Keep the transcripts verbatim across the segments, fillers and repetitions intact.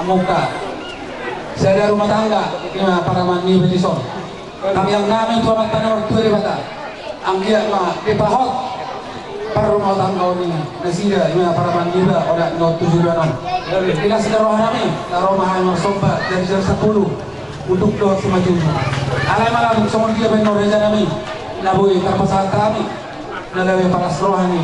Mungka sada rumah tangga, ima paraman ni beti son. Tangiang nami tu Amanta na martua Debata, anggiat ma dipahot parrumatanggaon ni nasida, ima paraman ni ba oda ni on tu suda on. Di las ni roha nami, na ro ma hami marsomba dari jam sapuluh untuk dohot simanjujung. Alai ma tung songon dia baen raja nami, na boi tarpasahat hami, na gabe palas roha ni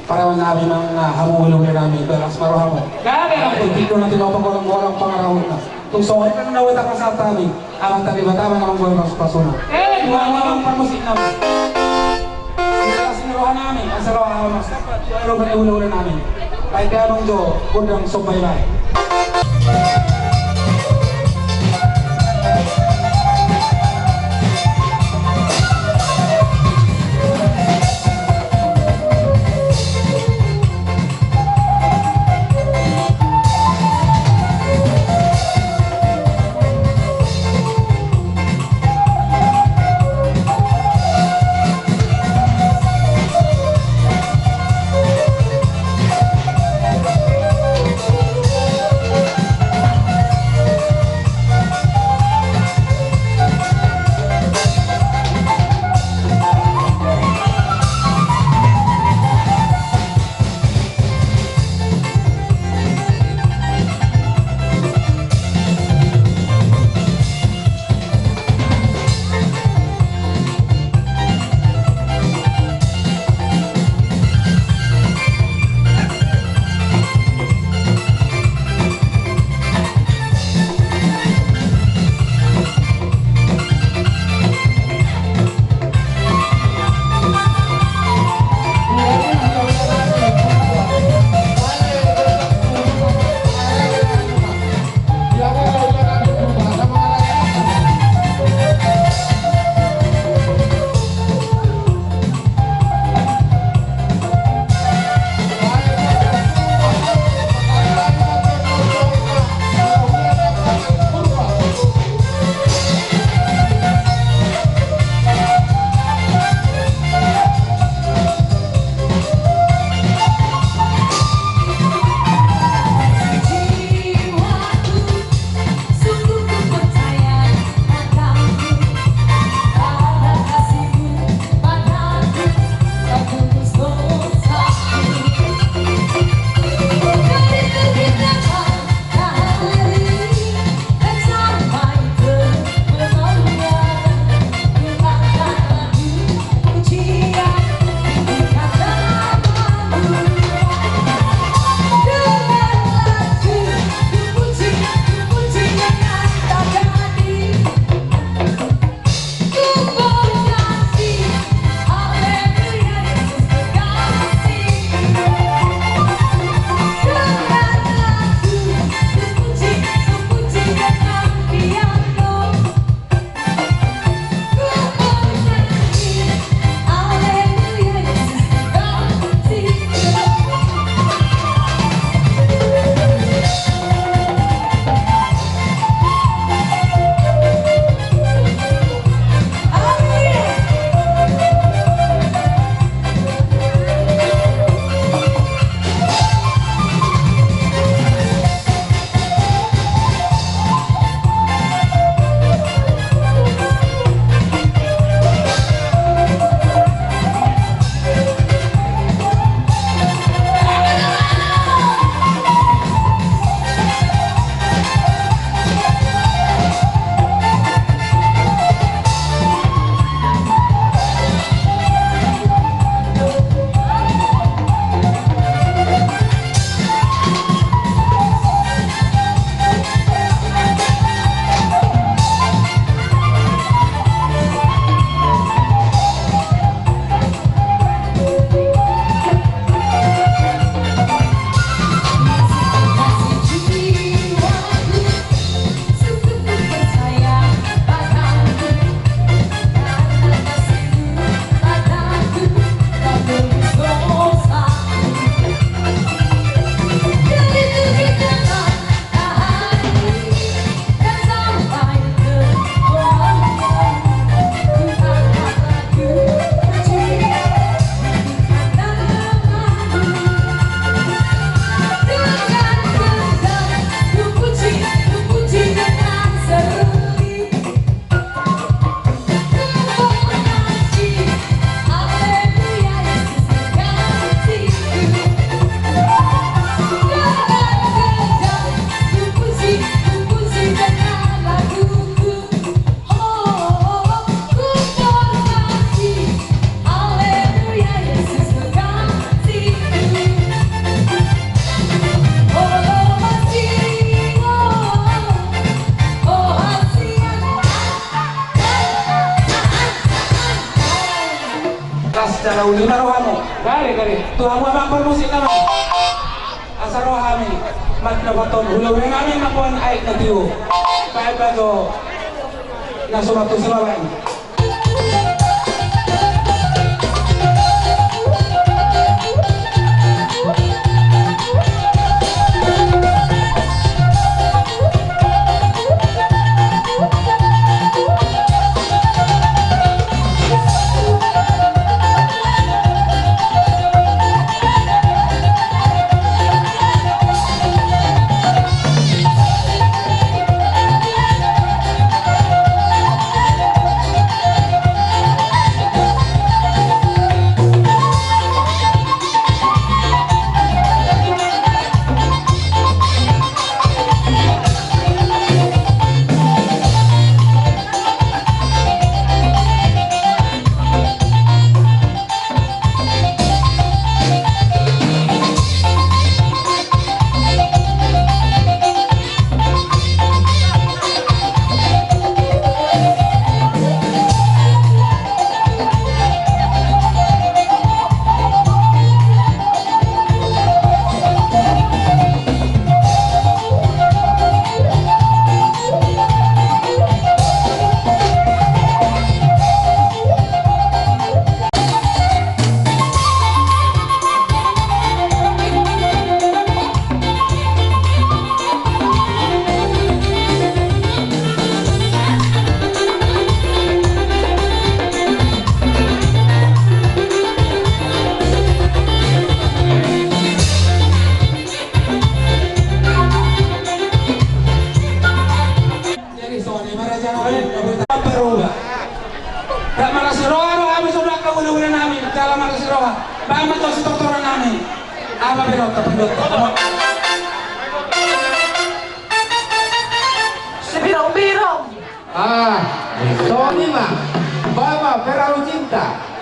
paraman nami manang hamu hulahula nami, bagas ma rohamu. Gabe, gabe. Tingki do na tilopa golanggolang pangarahutna. Tung songon i na boi tarpasahat hami, Amanta Debata ma na manggomgom pasu-pasuna. Eh, dua, dua, dua. Amang parmusik nami. Di las ni roha nami, asa ro hami marsomba tu adopan ni hulahula nami. Baen da amang jo gondang somba i baen. Uli ma rohamu. Gare, gare. Tu hamu amang parmusik nama. Asa ro hami mandapothon hulahula nami mamboan aek na tio. Baen ma jo na so mantu sababan. Jadi songon i ma raja nami. Berubah. Dak marlas ni roha do hami songon angka hulahula nami, jala marlas ni roha. Baen ma jo sitortoran nami. Aha ma binoto, binoto. Sibirong-birong. Ah, songon i ma. Baen ma Perahu Cinta.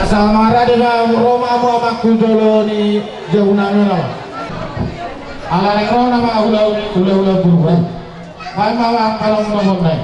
Asa marade ma ro ma hamu amangku jolo ni jabu nami on. Ala naeng ro nama hulahula, hulahula Purba. Baen ma angka lomon-lomon na i.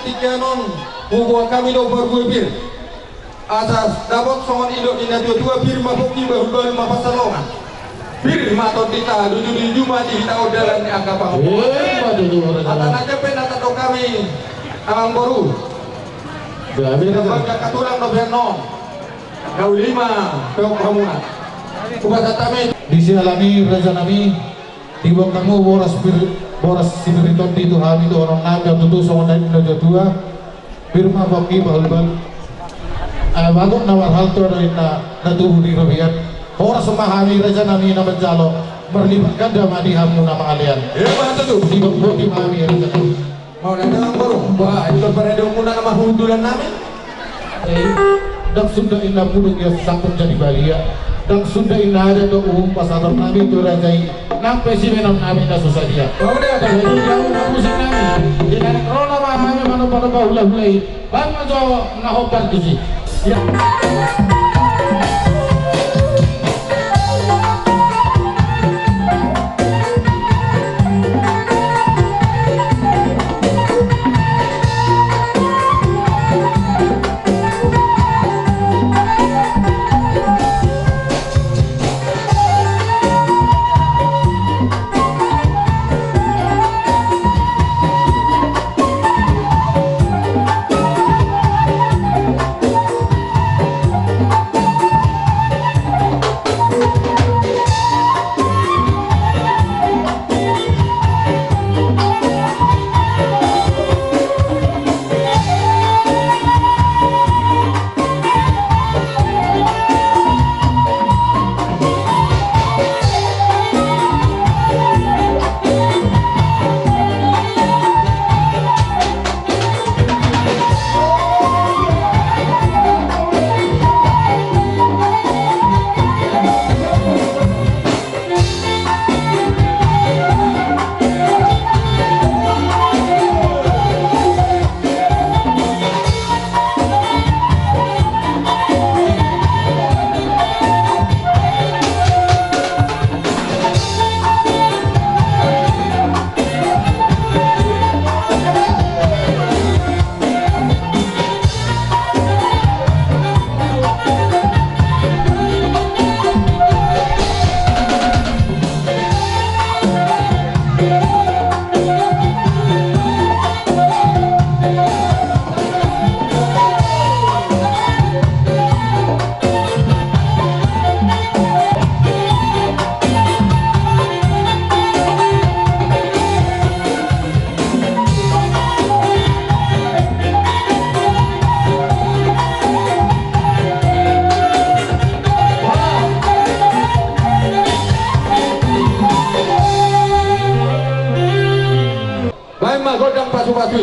Tingki on huboan hami do parbue pir. Asa dapot songon nidok ni na tua-tua, pir ma pongki, bahul-bahul ma pansalongan. Pir ma tondinta, duju-duju ma di hita on dalan ni angka pangomoan. Ima tutu, Raja. Asa na jempek na tadok hami, amangboru. Gabe, Raja. Angka tulang dope annon. Gabe ima, peok hamuna. Hupasahat hami. Di siala ni, Raja nami. Diboan hamu boras pir, boras sipir i tondi tu hami, dohonon nami on tutu songon na nidok ni na tua-tua. Pir ma pongki, bahul-bahul. Eh, bagot na marhalto do inna na tubu di robean. Horas ma hami, Raja nami, na manjalo, marlipat ganda ma di hamu na mangalean. Ima tutu. Diboan pongki ma hami, Raja nami. Mauliate ma, amangboru. Bah, ito paradehonmuna nama hundulan nami. Eh, ndang suda inna pudun ia sangkut jadi balia. Ndang suda inna adat dohot uhum pasahaton nami tu raja i. Nang pe simenon nami na so sadia. Mauliate. Jadi jauh na musik nami. Di naeng ro nama hami manopa-nopa hula-hula i. Baen ma jo na hombar tusi. Ya.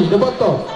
Dapothon.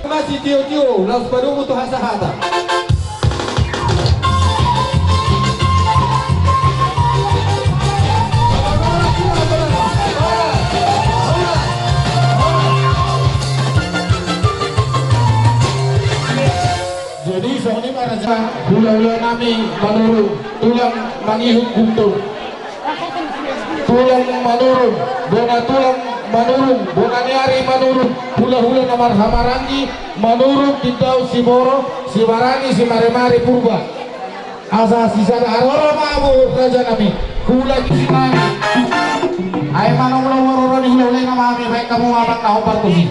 Masitiotio, laos padomu tu hasahatan. Manurung, tulang mangihut guntur. Tulang Manurung, bona tulang Manurung, bona ni ari Manurung, hulahula na marhahamaranggi, Manurung, Tindau, Siboro, Sibarani, Simaremare, Purba. Asa sisada haroro ma hamu raja nami, hulahula nami. Ai manang molo haroro ni hulahula i nama hami, baen hamu ma amang na hombar tusi.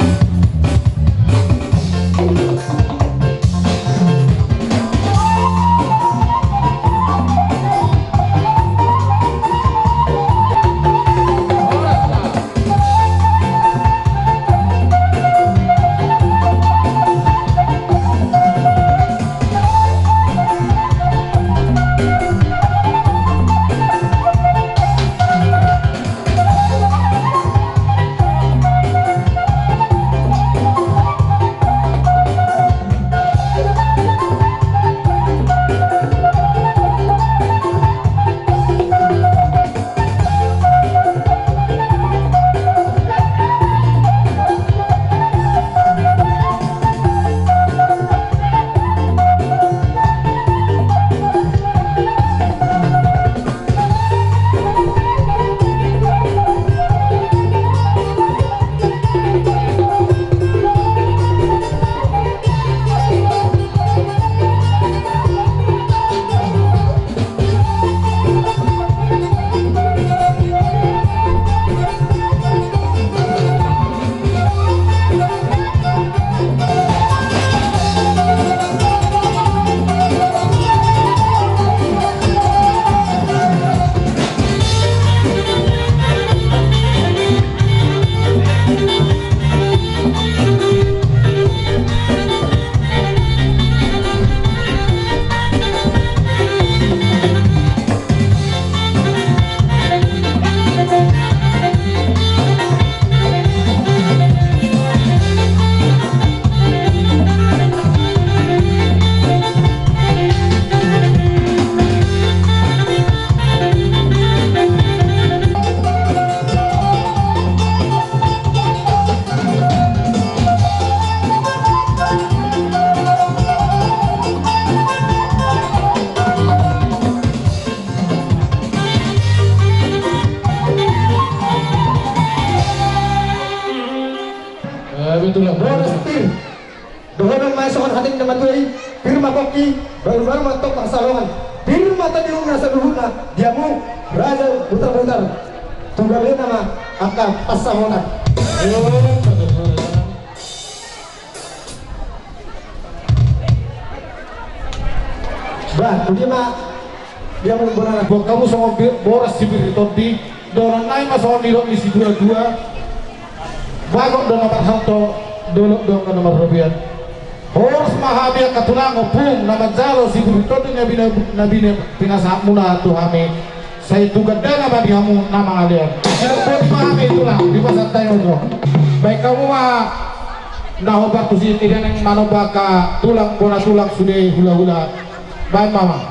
Eh, betul lah. Boras pir. Dohonon ma songon hata ni na matua i, pir ma pongki, baru-baru ma tong pansalongan. Pir ma tondimuna saluhutna, di hamu raja Butarbutar. Tu gabena ma angka pansamotan. Bah, tu dia ma, dia mau berana. Buat hamu songon bi-, boras sipir ni tondi, dohonon nai ma songon nidok ni situa-tua. Bagot do na marhalto, dolok do angka na marrobean. Horas ma hami angka tulang ompung na manjalo sipir ni tondi na bina, na bina pinasahatmuna tu hami. Sai tu gandana ma di hamu na mangalean. Sidok boti ma hami tulang, dipasahat hami oto. Baen hamu ma na hombar tusi, ida nang manomba angka tulang, bona tulang sude hulahula. Baen ma amang.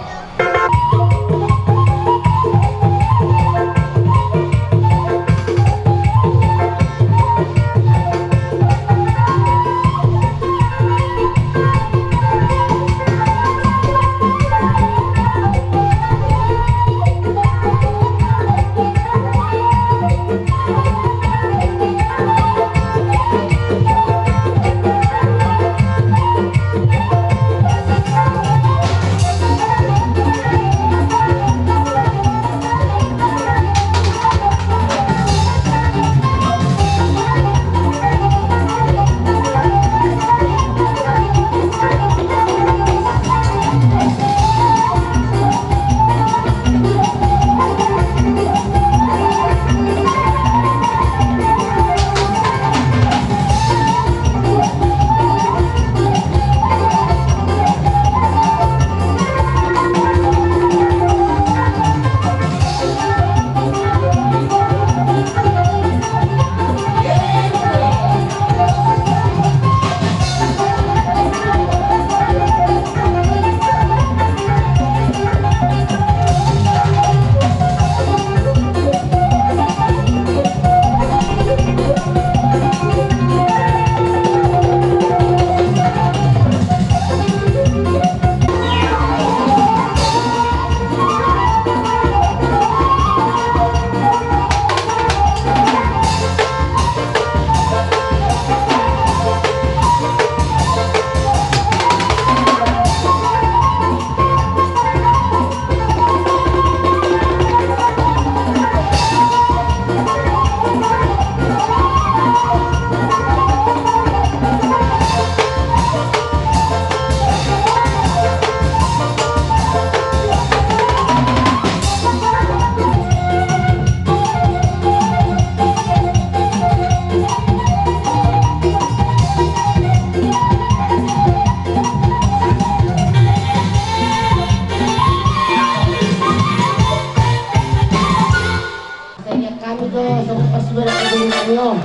Om,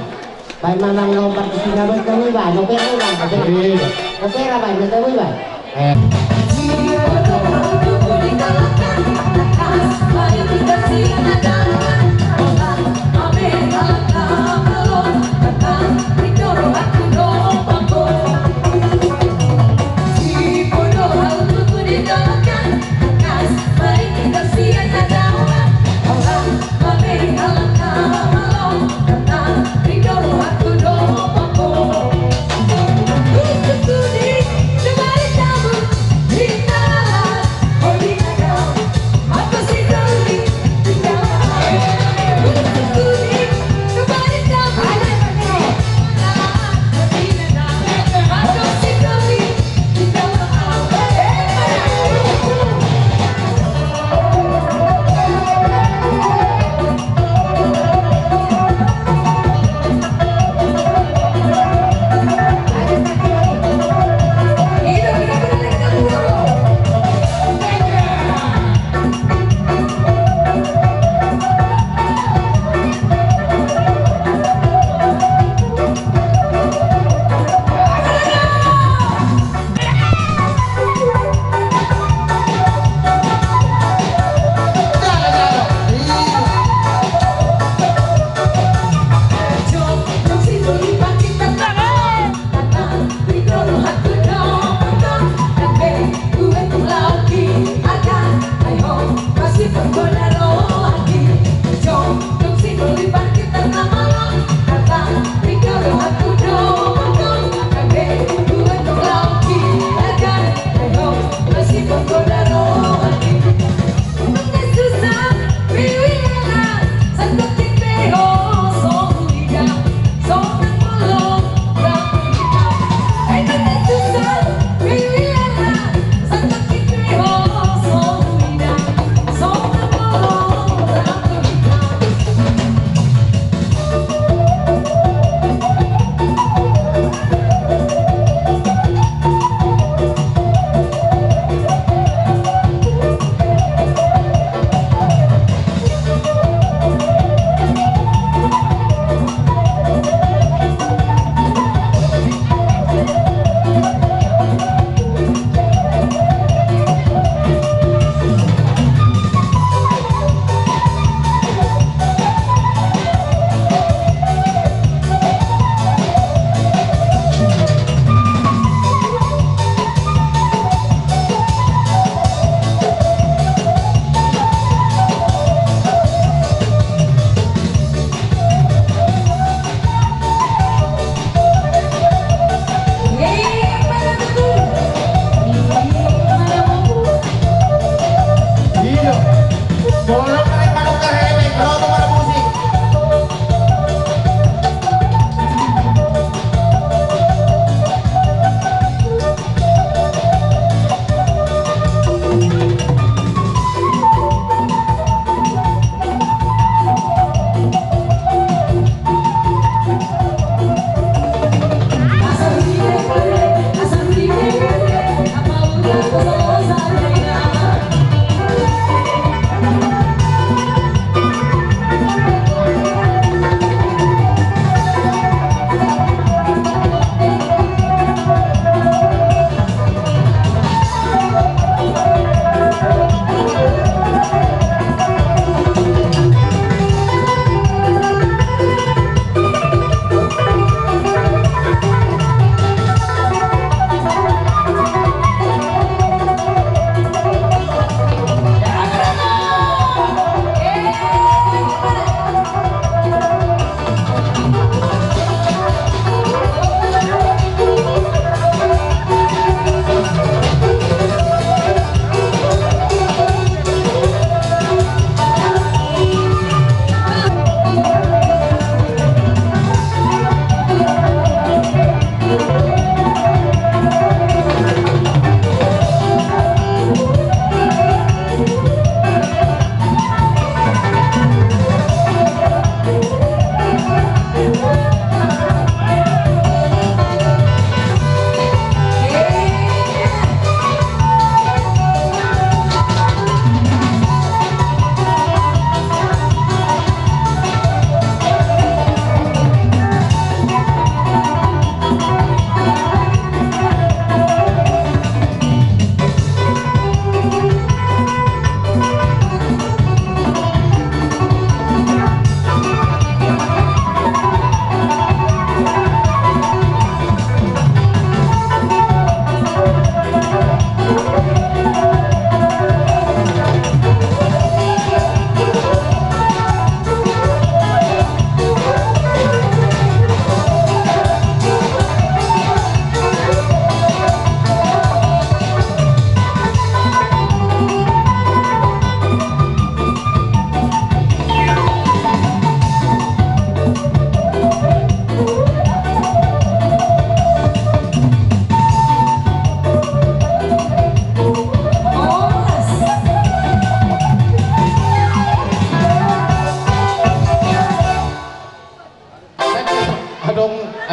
baen ma nang lompat di sini, abang, kami, bang, opera, bang, opera. Iya. Opera, bang, opera, bang. Eh.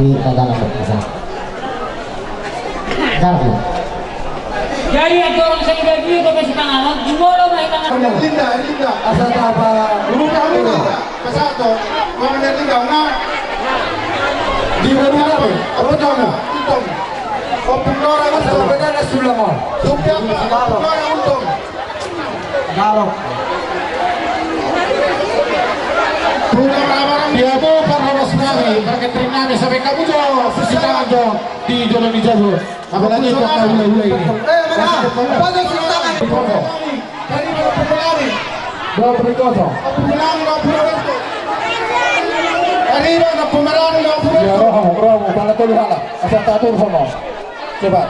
Di tagana berkisah. Garbu. Jadi, yang dorong saya bagi itu ke setengah, jumolo ma i tangan. Linda, Linda. Asa tapa. Linda, Linda. Pesato. Mana Linda, na? Di mana, apa? Apa kamu? Untung. Ompung Nora, Untung. Asa beda na sulang, oh. Sumpah, Ompung Nora, Untung. Garok. Di hamu parhoras nami, parkatering nami, sampe hamu jo, cuci tangan jo di jolo ni jabu. Apalagi buat na hulahula ini. Eh, mana? Apa jo cuci tangan? Di foto. Dari mana pemberani? Dua puluh kosong. Pemberani dua puluh kosong. Dari mana pemberani dua puluh kosong? Ya, romo, romo, pala tolu halak. Asa tatur sono. Cepat.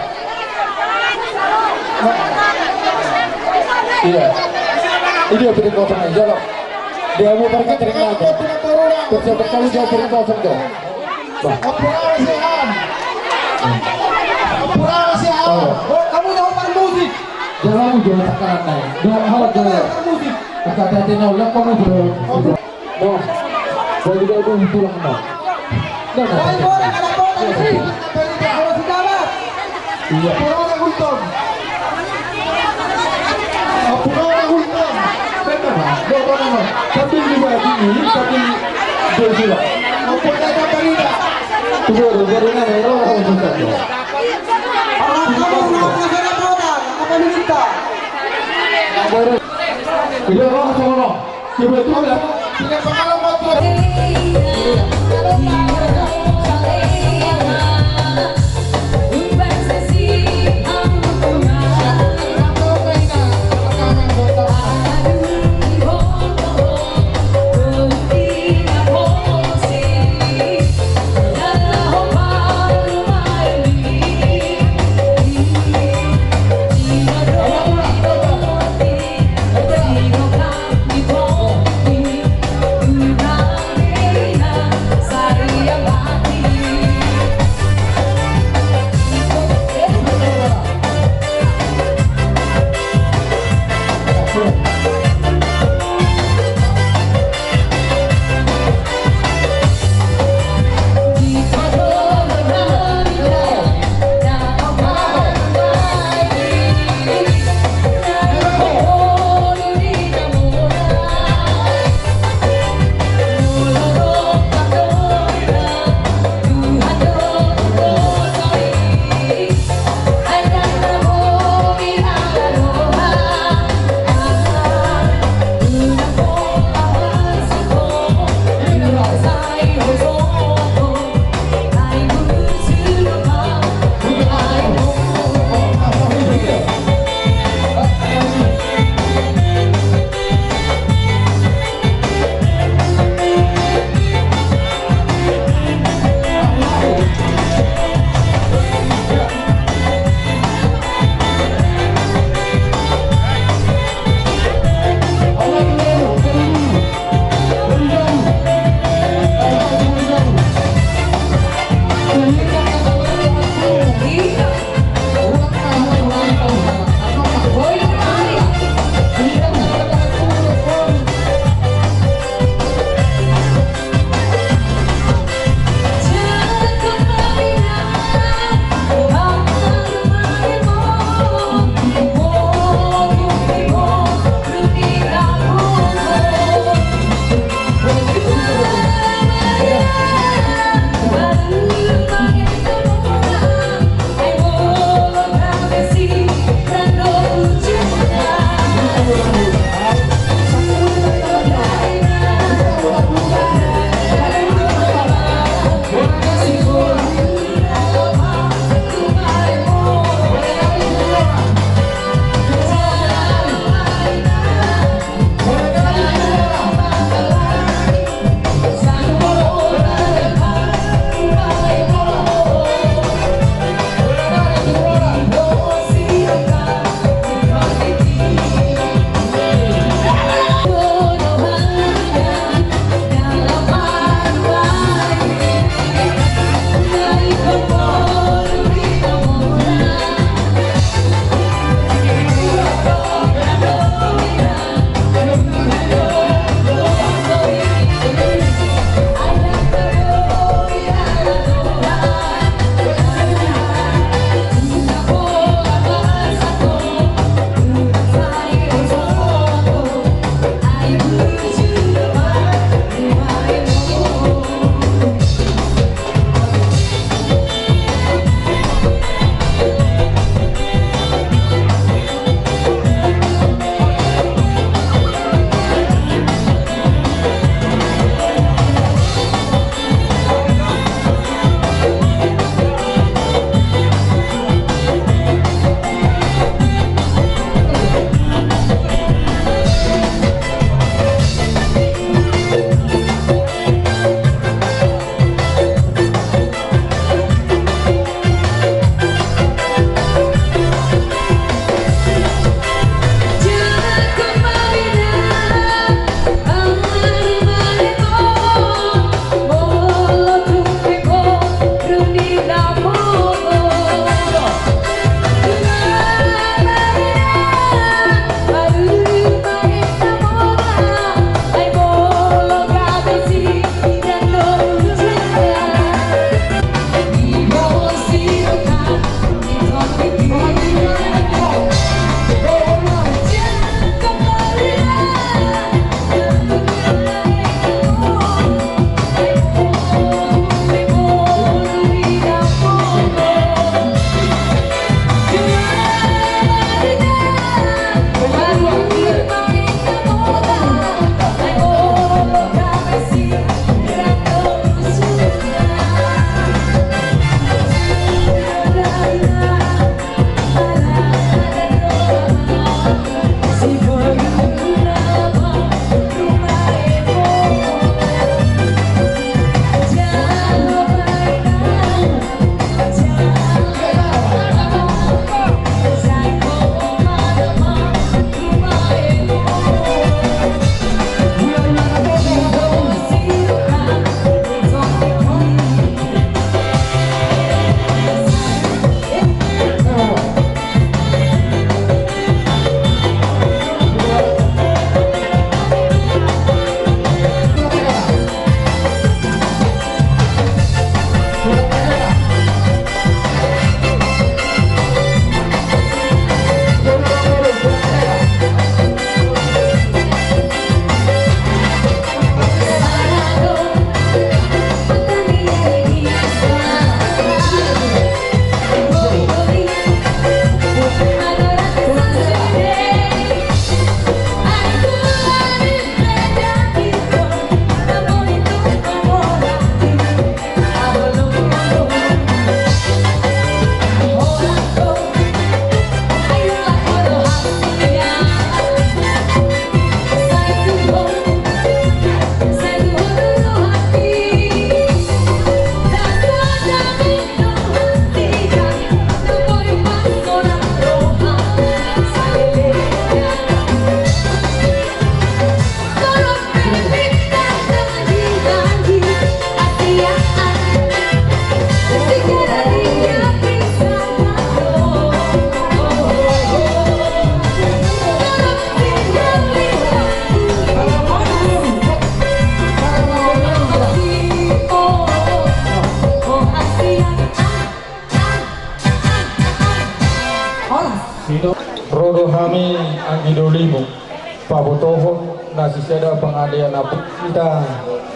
Iya. Ini dia piring kosong aja, loh. Dia mau pergi teringat. Terus betul dia piring kosong, tuh. Bah. Ampura si Ham. Ampura si Ham. Oh. Oh, kamu tahu musik? Jangan, jangan sekarang, Nay. Jangan, jangan. Musik. Kata-kata, kamu, bro. Ampura. No. Bagi dia, bagi tulang, no. No, no. Iya. Ampura na Gultom. Ampura na Gultom. Benar. No, no, no, no. Sambil juga gini, sambil dia juga. Ampura na Gultom. Tunggu, tunggu, tunggu, tunggu, tunggu, tunggu. Apa minta? Apa minta? Udah, no, no, no. Hami anggi dolimu, pabotohon na sisada pangalean na hita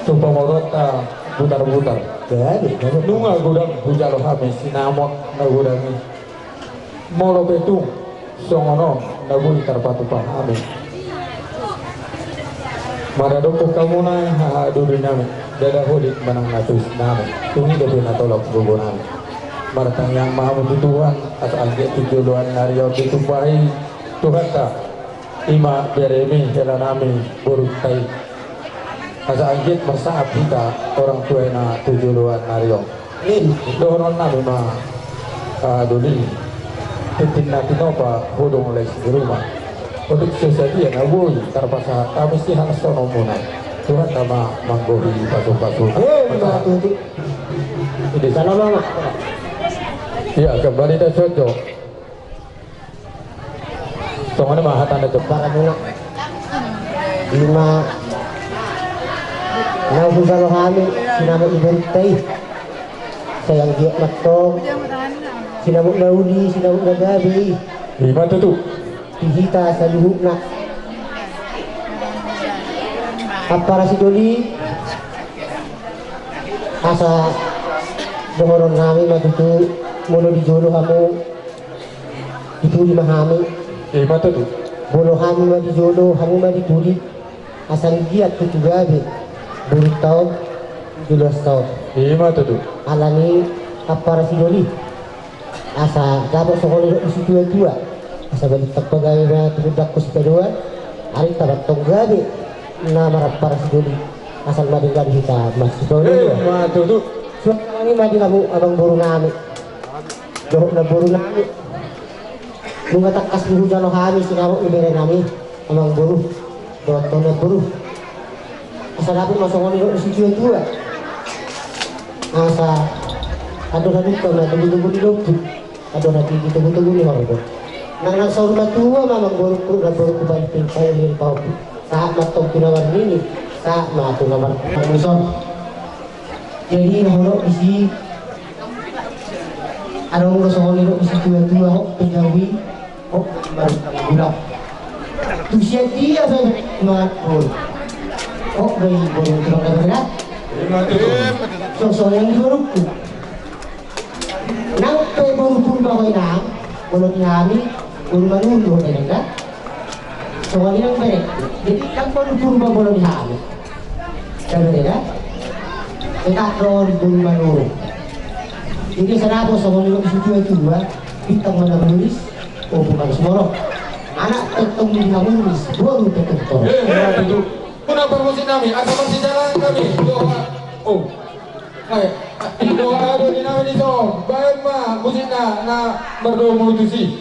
tu pamoruonta Butarbutar. Nunga godang hujalo hami sinamot na godang i. Molo pe tung songon on na boi tarpatupa hami. Maradophon hamuna haha doli nami, ndada holit manang na tuis nami, tung i dope na tolap gogo nami. Martangiang ma hamu tu Tuhan asa anggiat tu joloan ni ari on ditumpahi Tuhanta, i ma beremi, hela nami, borunta i. Asa anggiat marsangap hita orang tuaina tu joloan ni ari on. Dohonon nami ma, ah, doli, tintin na tinopa, hodong les di rumah. Otik so sadia na boi tarpasahat hami sian hasononmuna. Tuhanta ma manggohi pasupasu. Ia, kembali ta sojo. Songon i ma hatana tu paramuna. I ma na hujalo hami sinamot ni borunta i. Sai anggiat ma tong sinamot na uli, sinamot na gabe i. I ma tutu. Di hita saluhutna. Ampara sidoli, asa dohonon nami ma tutu, molo di jolo hamu, di pudi ma hami. I ma tutu. Molo hami ma di jolo, hamu ma di pudi, asa anggiat tutu gabe borunta on, joloanta on. I ma tutu. Alani ampara sidoli, asa dapot songon nidok ni situatua, asa balintang pagabe ma tumundalhon sitadoan, arinta ma tong gabe na marampara sidoli, asal ma denggan hita marsipaolo. I ma tutu. Suang i ma di hamu amangboru nami dohot namboru nami. Nunga tangkas hujalo hami sinamot ni bere nami, amangboru dohot namboru. Asa dapot ma songon nidok ni situatua, asa andor hadumpang ma togutogu ni lombu, andor hatiti togutogu ni horbo. Nang na saur matua ma amangboru dohot namboru, paling pintai ni pahompu. Sahat ma tong tu na marnini, sahat ma tu na mar- Jadi na hudok disi, adong do songon nidok ni situatua, hot pe jabu i, hot marutang gula. Tu sian dia pe mangan boru? Hot do i boru tulang na bere da. Songon i di borungku. Nang pe boru Purba ho inang, molo di hami boru Manurung do ho inang da. Songon i nang bere. Jadi nang boru Purba molo di hami, da bere da, tetap do on boru Manurung. Jadi asa dapot songon nidok ni situatua, bintang ma na muriris, ompu ma na sumorop. Anak pe tong di na muriris, boru pe tong torop. Ia tutu. Muna parmusik nami, asa marsijalangan hami. Dohot. Oh. Ai, dohot doli nami dison, baen ma musikna na mardomu tusi.